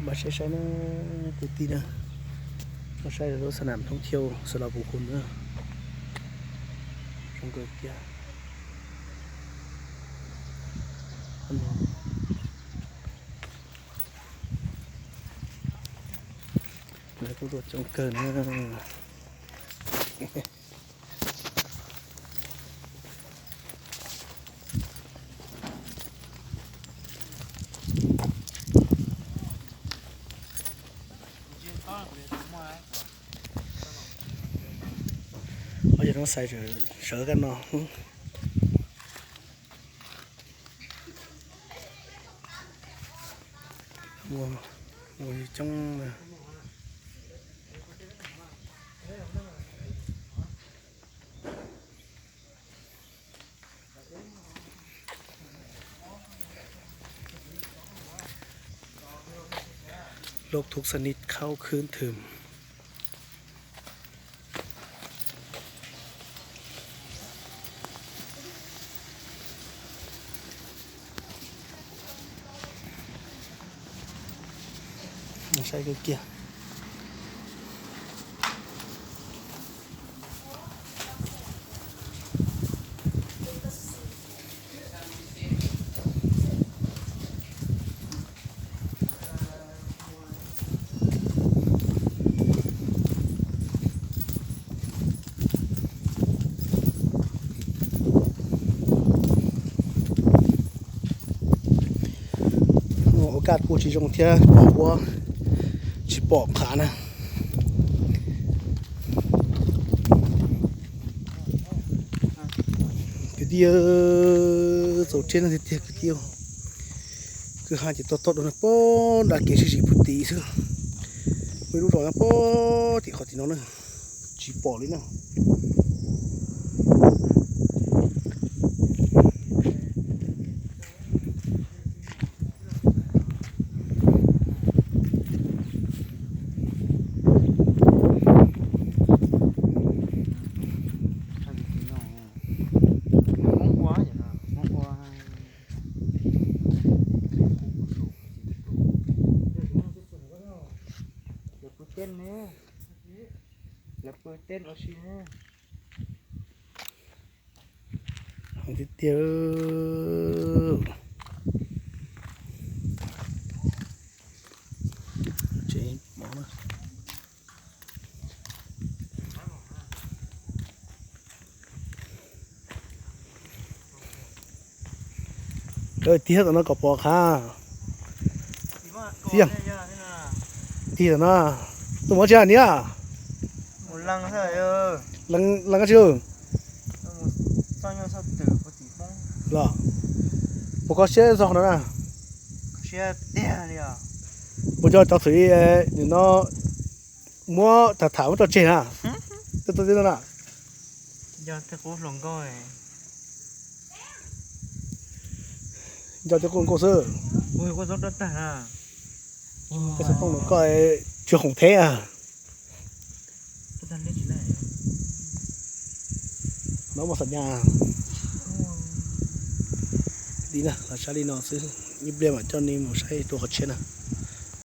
Mas saib saib na, kwv tij na, no saib lub xab nam thoob thiauj Xeev Laus Pus Khus na, zoo nkauj tiag. Lawv kuj tuaj coob kawg na. Ob yog no xaiv sawv kab no. Ua coob. Lub thub xa nij khaub khwb thwm. Saib kawg kiag. Ua kaj kuj tsis zoo thiab, pom ua tsis pom qhav na. Kwv tij, txaus tsiab no tiag tiag kwv tij. Kwj ha ces tog tog dua no pog nram kev sib sim puag tim xwb. Muaj ib lub zos nyob pog tim qhov tim no na, tsis pom li na. Lawv pw tej ne, lawv pw tej ua si ne. Tiag tiag. Tig tom no kom pom qhav. Tig tom no, tus muab tsis niam. Lees tsis los? Puas kho siab zog no na? Puas cov cov xwm nim no muab tham tham muab tso tseg na? Tej no na. Nco tej qub hluas nkauj xwb. Koj xov tooj no koj tsis khoom theb a? No mas xam nyas. Li na, los saib li no xwb, ib pliag mam coj nej mus saib dua qhov tshiab na.